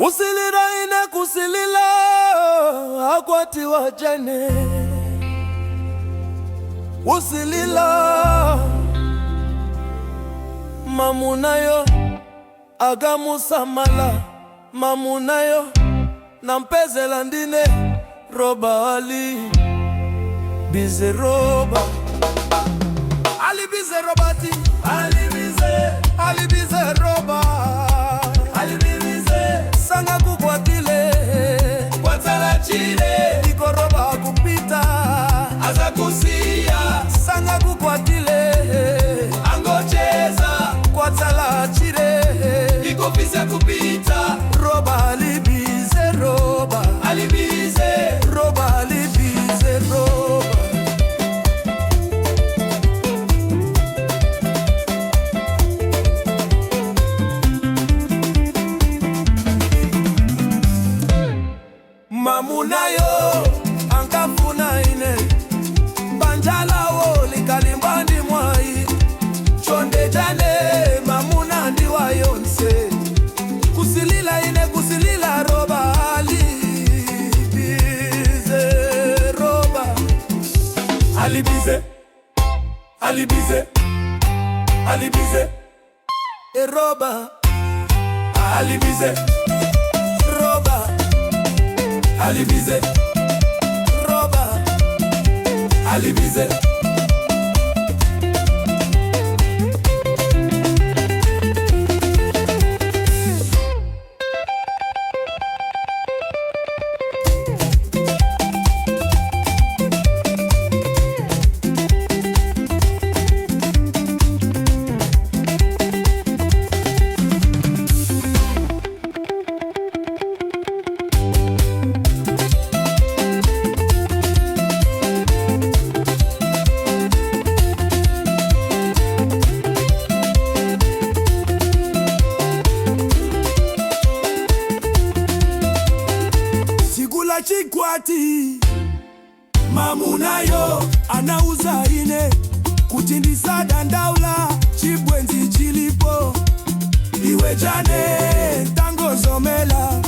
Kusilira ine kusilila akwatiwa Jane, usilila mamunayo agamusamala mamunayo nampezela ndine roba ali busy, roba ali busy, robati ali busy, ali busy, roba ali busy, sanga kukwatile Kwatsala chile. Ikoroba kupita Azakusiya. Sanga kukwatile Angocheza. Kwatsala chile. Ikofisa kupita. Roba ali busy, roba Ali busy. Roba ali busy, roba. Mamunayo ankafuna ine banjalawo likalimba ndi mwai chonde chane mamuna ndiwayonse kusilila ine kusilila roba ali busy, roba Ali busy, Ali busy, Ali busy. E roba. Ali busy. Roba. Ali busy. Roba. Ali busy. Tsiku la chikwati mamunayo anauza ine kuti ndisadandaula, chibwenzi chilipo, iwe Jane tangozomela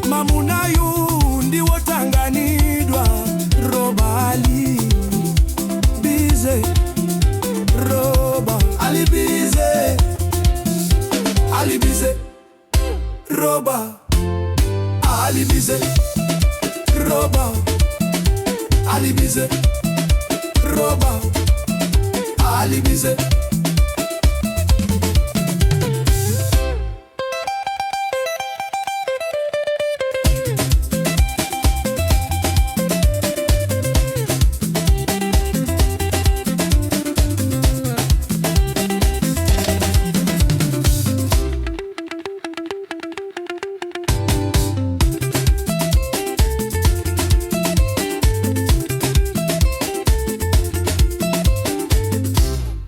mamunayu ndiwotanganidwa, roba ali busy, roba Ali busy, Ali busy, roba Ali busy, roba Ali busy, roba Ali busy.